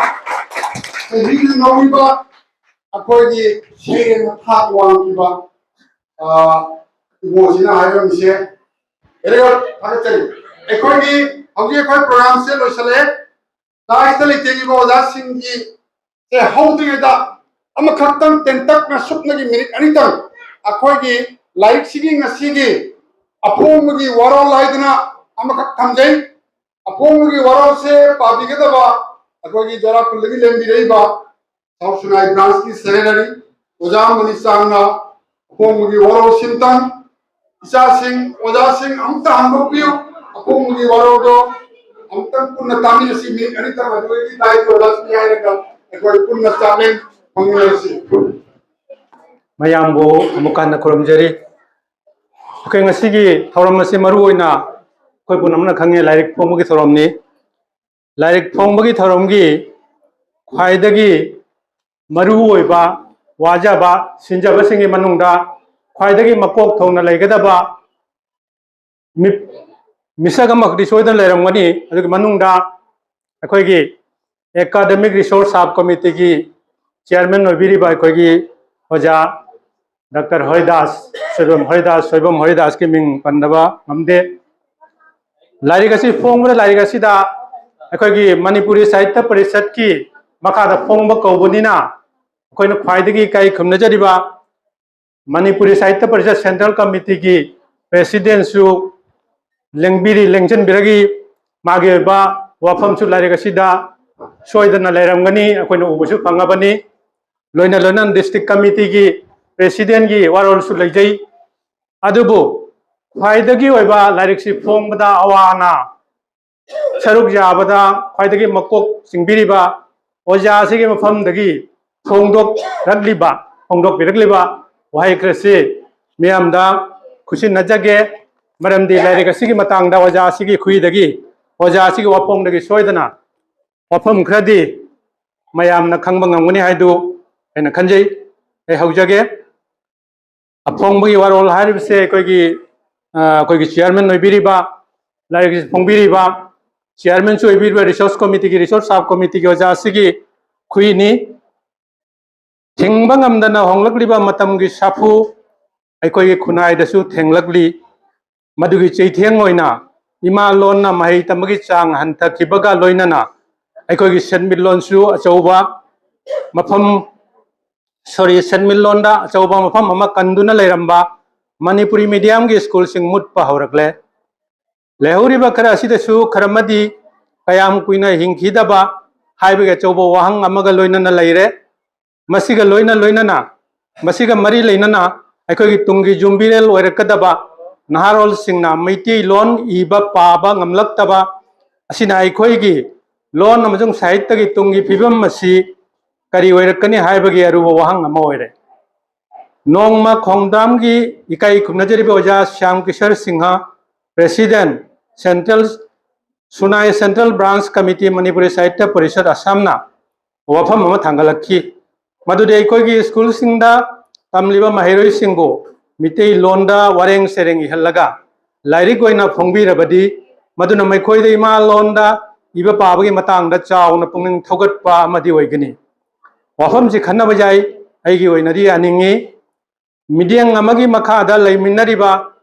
ꯆꯍꯤꯅ ꯂꯧꯔꯤꯕ ꯑꯩꯈꯣꯏꯒꯤ ꯁꯩꯔꯦꯡ ꯊꯥꯛ ꯋꯥꯡꯈꯤꯕ, ꯑ, ꯏꯕꯣꯁꯤꯅ ꯍꯥꯏꯔꯝꯃꯤꯁꯦ꯫ Very good, ꯊꯥꯒꯠꯆꯔꯤ꯫ ꯑꯩꯈꯣꯏꯒꯤ ꯍꯧꯖꯤꯛ ꯑꯩꯈꯣꯏ ꯄ꯭ꯔꯣꯒ꯭ꯔꯥꯝꯁꯦ ꯂꯣꯏꯁꯤꯜꯂꯛꯑꯦ꯫ ꯗꯥꯏꯁꯇ ꯂꯩꯇꯦꯡꯉꯤꯕ ꯑꯣꯖꯥꯁꯤꯡꯒꯤ ꯁꯦ ꯍꯧꯗ꯭ꯔꯤꯉꯩꯗ ꯑꯃꯈꯛꯇꯪ ꯇꯦꯟꯇꯛꯅ ꯁꯨꯞꯅꯒꯤ ꯃꯤꯅꯤꯠ ꯑꯅꯤꯇꯪ ꯑꯩꯈꯣꯏꯒꯤ ꯂꯥꯏꯔꯤꯛꯁꯤꯒꯤ ꯉꯁꯤꯒꯤ ꯑꯐꯣꯡꯕꯒꯤ ꯋꯥꯔꯣꯜ ꯍꯥꯏꯗꯅ ꯑꯃꯈꯛ ꯊꯝꯖꯩ꯫ ꯑꯐꯣꯡꯕꯒꯤ ꯋꯥꯔꯣꯜꯁꯦ ꯄꯥꯕꯤꯒꯗꯕ ꯑꯩꯈꯣꯏꯒꯤ ꯖꯣꯔꯥꯈꯨꯜꯗꯒꯤ ꯂꯦꯡꯕꯤꯔꯛꯏꯕ ꯁꯥꯎꯠ ꯁꯤꯅꯥꯏ ꯕ꯭ꯔꯥꯟꯁꯀꯤ ꯁꯦꯀ꯭ꯔꯦꯇꯔꯤ ꯑꯣꯖꯥ ꯃꯅꯤꯁꯥꯡꯅ ꯑꯐꯣꯡꯕꯒꯤ ꯋꯥꯔꯣꯜ ꯁꯤꯝꯇꯪ ꯏꯆꯥꯁꯤꯡ, ꯑꯣꯖꯥꯁꯤꯡ ꯑꯃꯨꯛꯇ ꯍꯟꯗꯣꯛꯄꯤꯌꯨ꯫ ꯑꯐꯣꯡꯕꯒꯤ ꯋꯥꯔꯣꯜꯗꯣ ꯑꯃꯨꯛꯇꯪ ꯄꯨꯟꯅ ꯇꯥꯃꯤꯟꯅꯁꯤ꯫ ꯃꯤꯅꯤꯠ ꯑꯅꯤꯇꯪ ꯑꯗꯨꯗꯒꯤ ꯗꯥꯏꯠꯀꯤ ꯑꯣꯖꯥꯁꯤꯡ ꯍꯥꯏꯔꯒ ꯑꯩꯈꯣꯏ ꯄꯨꯟꯅ ꯆꯥꯛꯂꯦꯟ ꯐꯪꯃꯤꯟꯅꯔꯁꯤ꯫ ꯃꯌꯥꯝꯕꯨ ꯑꯃꯨꯛ ꯍꯟꯅ ꯈꯨꯔꯨꯝꯖꯔꯤ꯫ ꯑꯩꯈꯣꯏ ꯉꯁꯤꯒꯤ ꯊꯧꯔꯝ ꯑꯁꯤ ꯃꯔꯨ ꯑꯣꯏꯅ ꯑꯩꯈꯣꯏ ꯄꯨꯝꯅꯃꯛꯅ ꯈꯪꯉꯦ, ꯂꯥꯏꯔꯤꯛ ꯐꯣꯡꯕꯒꯤ ꯊꯧꯔꯝꯅꯤ꯫ ꯂꯥꯏꯔꯤꯛ ꯐꯣꯡꯕꯒꯤ ꯊꯧꯔꯝꯒꯤ ꯈ꯭ꯋꯥꯏꯗꯒꯤ ꯃꯔꯨ ꯑꯣꯏꯕ ꯋꯥꯖꯕ ꯁꯤꯟꯖꯕꯁꯤꯡꯒꯤ ꯃꯅꯨꯡꯗ ꯈ꯭ꯋꯥꯏꯗꯒꯤ ꯃꯀꯣꯛ ꯊꯣꯡꯅ ꯂꯩꯒꯗꯕ ꯃꯤ-, ꯃꯤꯁꯛ ꯑꯃꯈꯛꯇꯤ ꯁꯣꯏꯗꯅ ꯂꯩꯔꯝꯒꯅꯤ꯫ ꯑꯗꯨꯒꯤ ꯃꯅꯨꯡꯗ ꯑꯩꯈꯣꯏꯒꯤ ꯑꯦꯀꯥꯗꯃꯤꯛ ꯔꯤꯁꯣꯔꯁ ꯁꯕ ꯀꯃꯤꯇꯤꯒꯤ ꯆꯤꯌꯔꯃꯦꯟ ꯑꯣꯏꯕꯤꯔꯤꯕ ꯑꯩꯈꯣꯏꯒꯤ ꯑꯣꯖꯥ ꯗꯥꯛꯇꯔ ꯍꯔꯤꯗꯥꯁ ꯁꯣꯏꯕꯝ, ꯍꯔꯤꯗꯥꯁ ꯁꯣꯏꯕꯝ, ꯍꯔꯤꯗꯥꯁꯀꯤ ꯃꯤꯡ ꯄꯟꯗꯕ ꯉꯝꯗꯦ꯫ ꯂꯥꯏꯔꯤꯛ ꯑꯁꯤ ꯐꯣꯡꯕꯗ, ꯂꯥꯏꯔꯤꯛ ꯑꯁꯤꯗ ꯑꯩꯈꯣꯏꯒꯤ ꯃꯅꯤꯄꯨꯔꯤ ꯁꯥꯍꯤꯇ꯭ꯌ ꯄꯔꯤꯁꯠꯀꯤ ꯃꯈꯥꯗ ꯐꯣꯡꯕ ꯀꯧꯕꯅꯤꯅ, ꯑꯩꯈꯣꯏꯅ ꯈ꯭ꯋꯥꯏꯗꯒꯤ ꯏꯀꯥꯏ ꯈꯨꯝꯅꯖꯔꯤꯕ ꯃꯅꯤꯄꯨꯔꯤ ꯁꯥꯍꯤꯇ꯭ꯌ ꯄꯔꯤꯁꯠ ꯁꯦꯟꯇ꯭ꯔꯦꯜ ꯀꯃꯤꯇꯤꯒꯤ ꯄ꯭ꯔꯦꯁꯤꯗꯦꯟꯁꯨ ꯂꯦꯡꯕꯤꯔꯤ, ꯂꯦꯡꯁꯤꯟꯕꯤꯔꯒꯤ ꯃꯥꯒꯤ ꯑꯣꯏꯕ ꯋꯥꯐꯝꯁꯨ ꯂꯥꯏꯔꯤꯛ ꯑꯁꯤꯗ ꯁꯣꯏꯗꯅ ꯂꯩꯔꯝꯒꯅꯤ, ꯑꯩꯈꯣꯏꯅ ꯎꯕꯁꯨ ꯐꯪꯉꯕꯅꯤ꯫ ꯂꯣꯏꯅ ꯂꯣꯏꯅꯅ ꯗꯤꯁꯇ꯭ꯔꯤꯛ ꯀꯃꯤꯇꯤꯒꯤ ꯄ꯭ꯔꯦꯁꯤꯗꯦꯟꯒꯤ ꯋꯥꯔꯣꯜꯁꯨ ꯂꯩꯖꯩ꯫ ꯑꯗꯨꯕꯨ ꯈ꯭ꯋꯥꯏꯗꯒꯤ ꯑꯣꯏꯕ ꯂꯥꯏꯔꯤꯛꯁꯤ ꯐꯣꯡꯕꯗ ꯑꯋꯥ ꯑꯅꯥ ꯁꯔꯨꯛ ꯌꯥꯕꯗ ꯈ꯭ꯋꯥꯏꯗꯒꯤ ꯃꯀꯣꯛ ꯆꯤꯡꯕꯤꯔꯤꯕ ꯑꯣꯖꯥ ꯑꯁꯤꯒꯤ ꯃꯐꯝꯗꯒꯤ ꯐꯣꯡꯗꯣꯛꯂꯛꯂꯤꯕ, ꯐꯣꯡꯗꯣꯛꯄꯤꯔꯛꯂꯤꯕ ꯋꯥꯍꯩ ꯈꯔꯁꯤ ꯃꯤꯌꯥꯝꯗ ꯈꯨꯠꯁꯤꯟꯅꯖꯒꯦ꯫ ꯃꯔꯝꯗꯤ ꯂꯥꯏꯔꯤꯛ ꯑꯁꯤꯒꯤ ꯃꯇꯥꯡꯗ ꯑꯣꯖꯥ ꯑꯁꯤꯒꯤ ꯈꯨꯏꯗꯒꯤ, ꯑꯣꯖꯥ ꯑꯁꯤꯒꯤ ꯋꯥꯐꯣꯡꯗꯒꯤ ꯁꯣꯏꯗꯅ ꯋꯥꯐꯝ ꯈꯔꯗꯤ ꯃꯌꯥꯝꯅ ꯈꯪꯕ ꯉꯝꯒꯅꯤ ꯍꯥꯏꯗꯨ ꯑꯩꯅ ꯈꯟꯖꯩ꯫ ꯑꯩ ꯍꯧꯖꯒꯦ꯫ ꯑꯐꯣꯡꯕꯒꯤ ꯋꯥꯔꯣꯜ ꯍꯥꯏꯔꯤꯕꯁꯦ ꯑꯩꯈꯣꯏꯒꯤ, ꯑ, ꯑꯩꯈꯣꯏꯒꯤ ꯆꯤꯌꯔꯃꯦꯟ ꯑꯣꯏꯕꯤꯔꯤꯕ, ꯂꯥꯏꯔꯤꯛ ꯑꯁꯤ ꯐꯣꯡꯕꯤꯔꯤꯕ, ꯆꯤꯌꯔꯃꯦꯟꯁꯨ ꯑꯣꯏꯕꯤꯔꯤꯕ ꯔꯤꯁꯣꯔꯁ ꯀꯃꯤꯇꯤꯒꯤ, ꯔꯤꯁꯣꯔꯁ ꯁꯕ ꯀꯃꯤꯇꯤꯒꯤ ꯑꯣꯖꯥ ꯑꯁꯤꯒꯤ ꯈꯨꯏꯅꯤ꯫ ꯊꯤꯡꯕ ꯉꯝꯗꯅ ꯍꯣꯡꯂꯛꯂꯤꯕ ꯃꯇꯝꯒꯤ ꯁꯥꯐꯨ ꯑꯩꯈꯣꯏꯒꯤ ꯈꯨꯟꯅꯥꯏꯗꯁꯨ ꯊꯦꯡꯂꯛꯂꯤ꯫ ꯃꯗꯨꯒꯤ ꯆꯩꯊꯦꯡ ꯑꯣꯏꯅ ꯏꯃꯥ ꯂꯣꯟꯅ ꯃꯍꯩ ꯇꯝꯕꯒꯤ ꯆꯥꯡ ꯍꯟꯊꯈꯤꯕꯒ ꯂꯣꯏꯅꯅ ꯑꯩꯈꯣꯏꯒꯤ ꯁꯦꯟꯃꯤꯠꯂꯣꯟꯁꯨ ꯑꯆꯧꯕ ꯃꯐꯝ, ꯁꯣꯔꯤ, ꯁꯦꯟꯃꯤꯠꯂꯣꯟꯗ ꯑꯆꯧꯕ ꯃꯐꯝ ꯑꯃ ꯀꯟꯗꯨꯅ ꯂꯩꯔꯝꯕ ꯃꯅꯤꯄꯨꯔꯤ ꯃꯤꯗꯤꯌꯝꯒꯤ ꯁ꯭ꯀꯨꯜꯁꯤꯡ ꯃꯨꯠꯄ ꯍꯧꯔꯛꯂꯦ꯫ ꯂꯩꯍꯧꯔꯤꯕ ꯈꯔ ꯑꯁꯤꯗꯁꯨ ꯈꯔ ꯑꯃꯗꯤ ꯀꯌꯥꯝ ꯀꯨꯏꯅ ꯍꯤꯡꯈꯤꯗꯕ ꯍꯥꯏꯕꯒꯤ ꯑꯆꯧꯕ ꯋꯥꯍꯪ ꯑꯃꯒ ꯂꯣꯏꯅꯅ ꯂꯩꯔꯦ꯫ ꯃꯁꯤꯒ ꯂꯣꯏꯅ ꯂꯣꯏꯅꯅ, ꯃꯁꯤꯒ ꯃꯔꯤ ꯂꯩꯅꯅ ꯑꯩꯈꯣꯏꯒꯤ ꯇꯨꯡꯒꯤ ꯌꯨꯝꯕꯤꯔꯦꯜ ꯑꯣꯏꯔꯛꯀꯗꯕ ꯅꯍꯥꯔꯣꯜꯁꯤꯡꯅ ꯃꯩꯇꯩꯂꯣꯟ ꯏꯕ ꯄꯥꯕ ꯉꯝꯂꯛꯇꯕ ꯑꯁꯤꯅ ꯑꯩꯈꯣꯏꯒꯤ ꯂꯣꯟ ꯑꯃꯁꯨꯡ ꯁꯥꯍꯤꯇ꯭ꯌꯒꯤ ꯇꯨꯡꯒꯤ ꯐꯤꯕꯝ ꯑꯁꯤ ꯀꯔꯤ ꯑꯣꯏꯔꯛꯀꯅꯤ ꯍꯥꯏꯕꯒꯤ ꯑꯔꯨꯕ ꯋꯥꯍꯪ ꯑꯃ ꯑꯣꯏꯔꯦ꯫ ꯅꯣꯡꯃ ꯈꯣꯡꯗꯥꯝꯒꯤ ꯏꯀꯥꯏ ꯈꯨꯝꯅꯖꯔꯤꯕ ꯑꯣꯖꯥ Shyam Kishore Singh, president, central, Sunai central branch committee, Manipuri Sahitya Parishad ꯑꯁꯥꯝꯅ ꯋꯥꯐꯝ ꯑꯃ ꯊꯥꯡꯒꯠꯂꯛꯈꯤ꯫ ꯃꯗꯨꯗꯤ ꯑꯩꯈꯣꯏꯒꯤ ꯁ꯭ꯀꯨꯜꯁꯤꯡꯗ ꯇꯝꯂꯤꯕ ꯃꯍꯩꯔꯣꯏꯁꯤꯡꯕꯨ ꯃꯤꯇꯩꯂꯣꯟꯗ ꯋꯥꯔꯦꯡ ꯁꯩꯔꯦꯡ ꯏꯍꯜꯂꯒ ꯂꯥꯏꯔꯤꯛ ꯑꯣꯏꯅ ꯐꯣꯡꯕꯤꯔꯕꯗꯤ, ꯃꯗꯨꯅ ꯃꯈꯣꯏꯗ ꯏꯃꯥ ꯂꯣꯟꯗ ꯏꯕ ꯄꯥꯕꯒꯤ ꯃꯇꯥꯡꯗ ꯆꯥꯎꯅ ꯄꯨꯛꯅꯤꯡ ꯊꯧꯒꯠꯄ ꯑꯃꯗꯤ ꯑꯣꯏꯒꯅꯤ꯫ ꯋꯥꯐꯝꯁꯤ ꯈꯟꯅꯕ ꯌꯥꯏ, ꯑꯩꯒꯤ ꯑꯣꯏꯅꯗꯤ ꯌꯥꯅꯤꯡꯏ꯫ ꯃꯤꯠꯌꯦꯡ ꯑꯃꯒꯤ ꯃꯈꯥꯗ ꯂꯩꯃꯤꯟꯅꯔꯤꯕ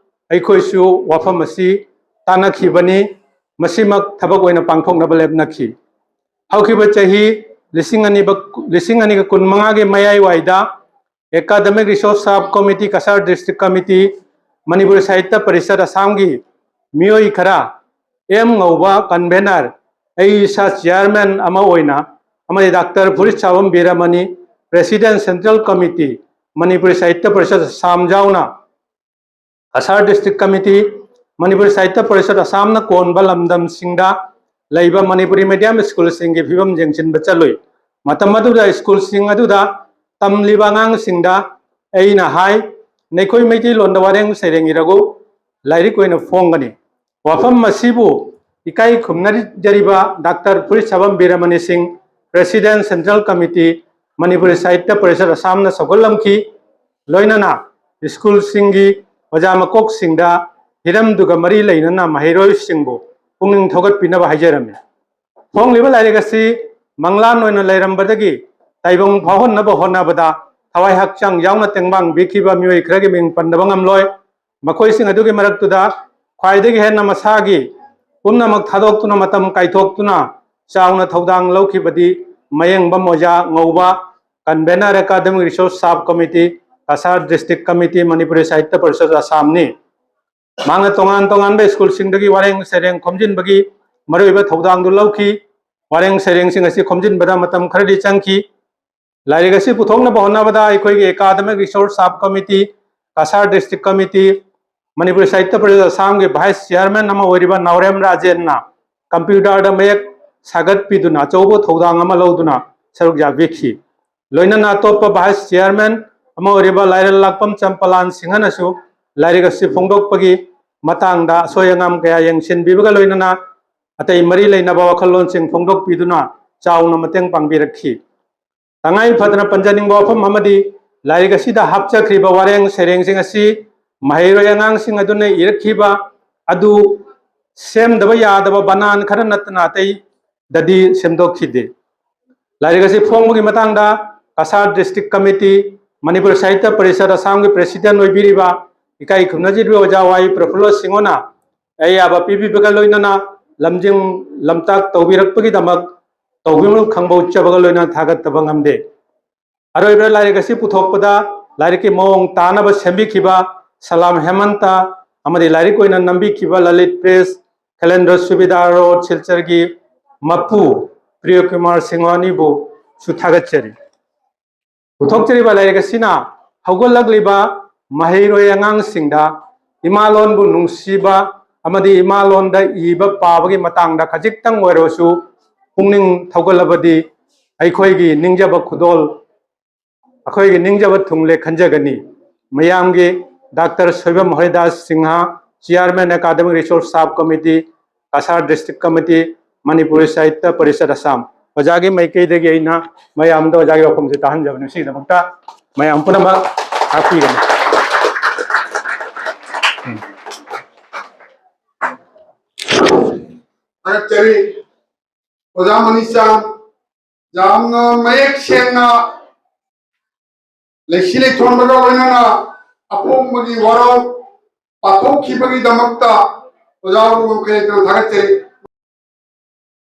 ꯑꯩꯈꯣꯏꯁꯨ ꯋꯥꯐꯝ ꯑꯁꯤ ꯇꯥꯟꯅꯈꯤꯕꯅꯤ꯫ ꯃꯁꯤꯃꯛ ꯊꯕꯛ ꯑꯣꯏꯅ ꯄꯥꯡꯊꯣꯛꯅꯕ ꯂꯦꯞꯅꯈꯤ꯫ ꯍꯧꯈꯤꯕ ꯆꯍꯤ ꯂꯤꯁꯤꯡ ꯑꯅꯤꯕ-, ꯂꯤꯁꯤꯡ ꯑꯅꯤꯒ ꯀꯨꯟꯃꯉꯥꯒꯤ ꯃꯌꯥꯏꯋꯥꯏꯗ Academic Resource Sub Committee, Cachar District Committee, Manipuri Sahitya parishad ꯑꯁꯥꯝꯒꯤ ꯃꯤꯑꯣꯏ ꯈꯔ, ꯑꯦꯝ ꯉꯧꯕ convener, ꯑꯩ ꯏꯁꯥ chairman ꯑꯃ ꯑꯣꯏꯅ, ꯑꯃꯗꯤ ꯗꯥꯛꯇꯔ ꯐꯨꯔꯤꯠꯁꯥꯕꯝ ꯕꯤꯔꯃꯅꯤ, President Central Committee, Manipuri Sahitya Parishad Assam ꯌꯥꯎꯅ, ꯀꯁꯥꯔ District Committee, ꯃꯅꯤꯄꯨꯔ ꯁꯥꯍꯤꯇ꯭ꯌ ꯄꯔꯤꯁꯠ ꯑꯁꯥꯝꯅ ꯀꯣꯟꯕ ꯂꯝꯗꯝꯁꯤꯡꯗ ꯂꯩꯕ ꯃꯅꯤꯄꯨꯔꯤ medium schoolꯁꯤꯡꯒꯤ ꯐꯤꯕꯝ ꯌꯦꯡꯁꯤꯟꯕ ꯆꯠꯂꯨꯏ꯫ ꯃꯇꯝ ꯑꯗꯨꯗ schoolꯁꯤꯡ ꯑꯗꯨꯗ ꯇꯝꯂꯤꯕ ꯑꯉꯥꯡꯁꯤꯡꯗ ꯑꯩꯅ ꯍꯥꯏ, "ꯅꯈꯣꯏ ꯃꯩꯇꯩꯂꯣꯟꯗ ꯋꯥꯔꯦꯡ ꯁꯩꯔꯦꯡ ꯏꯔꯒꯨ, ꯂꯥꯏꯔꯤꯛ ꯑꯣꯏꯅ ꯐꯣꯡꯒꯅꯤ꯫" ꯋꯥꯐꯝ ꯑꯁꯤꯕꯨ ꯏꯀꯥꯏ ꯈꯨꯝꯅꯖꯔꯤꯕ ꯗꯥꯛꯇꯔ ꯐꯨꯔꯤꯠꯁꯥꯕꯝ ꯕꯤꯔꯃꯅꯤ ꯁꯤꯡ, President Central Committee, Manipuri Sahitya Parishad ꯑꯁꯥꯝꯅ ꯁꯧꯒꯠꯂꯝꯈꯤ꯫ ꯂꯣꯏꯅꯅ schoolꯁꯤꯡꯒꯤ ꯑꯣꯖꯥ ꯃꯀꯣꯛꯁꯤꯡꯗ ꯍꯤꯔꯝꯗꯨꯒ ꯃꯔꯤ ꯂꯩꯅꯅ ꯃꯍꯩꯔꯣꯏꯁꯤꯡꯕꯨ ꯄꯨꯛꯅꯤꯡ ꯊꯧꯒꯠꯄꯤꯅꯕ ꯍꯥꯏꯖꯔꯝꯃꯤ꯫ ꯐꯣꯡꯂꯤꯕ ꯂꯥꯏꯔꯤꯛ ꯑꯁꯤ ꯃꯪꯂꯥꯟ ꯑꯣꯏꯅ ꯂꯩꯔꯝꯕꯗꯒꯤ ꯇꯥꯏꯕꯪ ꯐꯥꯎꯍꯟꯅꯕ ꯍꯣꯠꯅꯕꯗ ꯊꯋꯥꯏ ꯍꯛꯆꯥꯡ ꯌꯥꯎꯅ ꯇꯦꯡꯕꯥꯡ ꯄꯤꯈꯤꯕ ꯃꯤꯑꯣꯏ ꯈꯔꯒꯤ ꯃꯤꯡ ꯄꯟꯗꯕ ꯉꯝꯂꯣꯏ꯫ ꯃꯈꯣꯏꯁꯤꯡ ꯑꯗꯨꯒꯤ ꯃꯔꯛꯇꯨꯗ ꯈ꯭ꯋꯥꯏꯗꯒꯤ ꯍꯦꯟꯅ ꯃꯁꯥꯒꯤ ꯄꯨꯝꯅꯃꯛ ꯊꯥꯗꯣꯛꯇꯨꯅ, ꯃꯇꯝ ꯀꯥꯏꯊꯣꯛꯇꯨꯅ ꯆꯥꯎꯅ ꯊꯧꯗꯥꯡ ꯂꯧꯈꯤꯕꯗꯤ ꯃꯌꯦꯡꯕꯝ ꯑꯣꯖꯥ ꯉꯧꯕ, convener, Academic Resource Sub Committee, Cachar District Committee, Manipuri Sahitya parishad ꯑꯁꯥꯝꯅꯤ꯫ ꯃꯍꯥꯛꯅ ꯇꯣꯉꯥꯟ ꯇꯣꯉꯥꯟꯕ schoolꯁꯤꯡꯗꯒꯤ ꯋꯥꯔꯦꯡ ꯁꯩꯔꯦꯡ ꯈꯣꯝꯖꯤꯟꯕꯒꯤ ꯃꯔꯨꯑꯣꯏꯕ ꯊꯧꯗꯥꯡꯗꯨ ꯂꯧꯈꯤ꯫ ꯋꯥꯔꯦꯡ ꯁꯩꯔꯦꯡꯁꯤꯡ ꯑꯁꯤ ꯈꯣꯝꯖꯤꯟꯕꯗ ꯃꯇꯝ ꯈꯔꯗꯤ ꯆꯪꯈꯤ꯫ ꯂꯥꯏꯔꯤꯛ ꯑꯁꯤ ꯄꯨꯊꯣꯛꯅꯕ ꯍꯣꯠꯅꯕꯗ ꯑꯩꯈꯣꯏꯒꯤ Academic Resource Sub Committee, Cachar District Committee, Manipuri Sahitya parishad ꯑꯁꯥꯝꯒꯤ vice chairman ꯑꯃ ꯑꯣꯏꯔꯤꯕ ꯅꯥꯎꯔꯦꯝ ꯔꯥꯖꯦꯟꯅ computerꯗ ꯃꯌꯦꯛ ꯁꯥꯒꯠꯄꯤꯗꯨꯅ ꯑꯆꯧꯕ ꯊꯧꯗꯥꯡ ꯑꯃ ꯂꯧꯗꯨꯅ ꯁꯔꯨꯛ ꯌꯥꯕꯤꯈꯤ꯫ ꯂꯣꯏꯅꯅ ꯑꯇꯣꯞꯄ vice chairman ꯑꯃ ꯑꯣꯏꯔꯤꯕ ꯂꯥꯏꯔꯦꯜ ꯂꯥꯛꯄꯝ ꯆꯝꯄꯂꯥꯟ ꯁꯤꯡꯍꯅꯁꯨ ꯂꯥꯏꯔꯤꯛ ꯑꯁꯤ ꯐꯣꯡꯗꯣꯛꯄꯒꯤ ꯃꯇꯥꯡꯗ ꯑꯁꯣꯏ ꯑꯉꯥꯝ ꯀꯌꯥ ꯌꯦꯡꯁꯤꯟꯕꯤꯕꯒ ꯂꯣꯏꯅꯅ ꯑꯇꯩ ꯃꯔꯤ ꯂꯩꯅꯕ ꯋꯥꯈꯜꯂꯣꯟꯁꯤꯡ ꯐꯣꯡꯗꯣꯛꯄꯤꯗꯨꯅ ꯆꯥꯎꯅ ꯃꯇꯦꯡ ꯄꯥꯡꯕꯤꯔꯛꯈꯤ꯫ ꯇꯉꯥꯏ ꯐꯗꯅ ꯄꯟꯖꯅꯤꯡꯕ ꯋꯥꯐꯝ ꯑꯃꯗꯤ ꯂꯥꯏꯔꯤꯛ ꯑꯁꯤꯗ ꯍꯥꯞꯆꯈ꯭ꯔꯤꯕ ꯋꯥꯔꯦꯡ ꯁꯩꯔꯦꯡꯁꯤꯡ ꯑꯁꯤ ꯃꯍꯩꯔꯣꯏ ꯑꯉꯥꯡꯁꯤꯡ ꯑꯗꯨꯅ ꯏꯔꯛꯈꯤꯕ ꯑꯗꯨ ꯁꯦꯝꯗꯕ ꯌꯥꯗꯕ ꯕꯅꯥꯟ ꯈꯔ ꯅꯠꯇꯅ ꯑꯇꯩꯗꯗꯤ ꯁꯦꯝꯗꯣꯛꯈꯤꯗꯦ꯫ ꯂꯥꯏꯔꯤꯛ ꯑꯁꯤ ꯐꯣꯡꯕꯒꯤ ꯃꯇꯥꯡꯗ ꯀꯁꯥꯔ ꯗꯤꯁꯇ꯭ꯔꯤꯛ ꯀꯃꯤꯇꯤ, ꯃꯅꯤꯄꯨꯔ ꯁꯥꯍꯤꯇ꯭ꯌ ꯄꯔꯤꯁꯠ ꯑꯁꯥꯝꯒꯤ ꯄ꯭ꯔꯦꯁꯤꯗꯦꯟ ꯑꯣꯏꯕꯤꯔꯤꯕ ꯏꯀꯥꯏ ꯈꯨꯝꯅꯖꯔꯤꯕ ꯑꯣꯖꯥ ꯋꯥꯏ ꯄ꯭ꯔꯐꯨꯜꯂ ꯁꯤꯡꯍꯅ ꯑꯌꯥꯕ ꯄꯤꯕꯤꯕꯒ ꯂꯣꯏꯅꯅ ꯂꯝꯖꯤꯡ ꯂꯝꯇꯥꯛ ꯇꯧꯕꯤꯔꯛꯄꯒꯤꯗꯃꯛ ꯇꯧꯕꯤꯃꯜ ꯈꯪꯕ ꯎꯠꯆꯕꯒ ꯂꯣꯏꯅꯅ ꯊꯥꯒꯠꯇꯕ ꯉꯝꯗꯦ꯫ ꯑꯔꯣꯏꯕꯗ ꯂꯥꯏꯔꯤꯛ ꯑꯁꯤ ꯄꯨꯊꯣꯛꯄꯗ ꯂꯥꯏꯔꯤꯛꯀꯤ ꯃꯑꯣꯡ ꯇꯥꯅꯕ ꯁꯦꯝꯕꯤꯈꯤꯕ ꯁꯂꯥꯝ ꯍꯦꯃꯟꯇ ꯑꯃꯗꯤ ꯂꯥꯏꯔꯤꯛ ꯑꯣꯏꯅ ꯅꯝꯕꯤꯈꯤꯕ ꯂꯂꯤꯠ ꯄ꯭ꯔꯦꯁ, ꯈꯦꯂꯦꯟꯗ꯭ꯔ ꯁꯨꯕꯦꯗꯥꯔ ꯔꯣꯗ, ꯁꯤꯜꯆꯔꯒꯤ ꯃꯄꯨ ꯄ꯭ꯔꯤꯌꯣ ꯀꯨꯃꯥꯔ ꯁꯤꯡꯍ ꯑꯅꯤꯕꯨꯁꯨ ꯊꯥꯒꯠꯆꯔꯤ꯫ ꯄꯨꯊꯣꯛꯆꯔꯤꯕ ꯂꯥꯏꯔꯤꯛ ꯑꯁꯤꯅ ꯍꯧꯒꯠꯂꯛꯂꯤꯕ ꯃꯍꯩꯔꯣꯏ ꯑꯉꯥꯡꯁꯤꯡꯗ ꯏꯃꯥꯂꯣꯟꯕꯨ ꯅꯨꯡꯁꯤꯕ ꯑꯃꯗꯤ ꯏꯃꯥꯂꯣꯟꯗ ꯏꯕ ꯄꯥꯕꯒꯤ ꯃꯇꯥꯡꯗ ꯈꯖꯤꯛꯇꯪ ꯑꯣꯏꯔꯕꯁꯨ ꯄꯨꯛꯅꯤꯡ ꯊꯧꯒꯠꯂꯕꯗꯤ ꯑꯩꯈꯣꯏꯒꯤ ꯅꯤꯡꯖꯕ ꯈꯨꯗꯣꯜ, ꯑꯩꯈꯣꯏꯒꯤ ꯅꯤꯡꯖꯕ ꯊꯨꯡꯂꯦ ꯈꯟꯖꯒꯅꯤ꯫ ꯃꯌꯥꯝꯒꯤ doctor Soibam Haridas Singh, Chairman Academic Resource Sub Committee, Cachar district committee, Manipuri Sahitya Parishad Assam. ꯑꯣꯖꯥꯒꯤ ꯃꯥꯏꯀꯩꯗꯒꯤ ꯑꯩꯅ ꯃꯌꯥꯝꯗ ꯑꯣꯖꯥꯒꯤ ꯋꯥꯐꯝꯁꯦ ꯇꯥꯍꯟꯖꯕꯅꯤ꯫ ꯁꯤꯒꯤꯗꯃꯛꯇ ꯃꯌꯥꯝ ꯄꯨꯝꯅꯃꯛ ꯇꯥꯛꯄꯤꯒꯅꯤ꯫ ꯊꯥꯒꯠꯆꯔꯤ꯫ ꯑꯣꯖꯥ ꯃꯅꯤꯆꯥꯟ ꯌꯥꯝꯅ ꯃꯌꯦꯛ ꯁꯦꯡꯅ ꯂꯩꯁꯤ ꯂꯩꯊꯣꯟꯕꯒ ꯂꯣꯏꯅꯅ ꯑꯄꯣꯝꯕꯒꯤ ꯋꯥꯔꯣꯜ ꯄꯥꯊꯣꯛꯈꯤꯕꯒꯤꯗꯃꯛꯇ ꯑꯣꯖꯥ ꯎꯔꯨꯝ ꯀꯌꯥ ꯊꯥꯒꯠꯆꯔꯤ꯫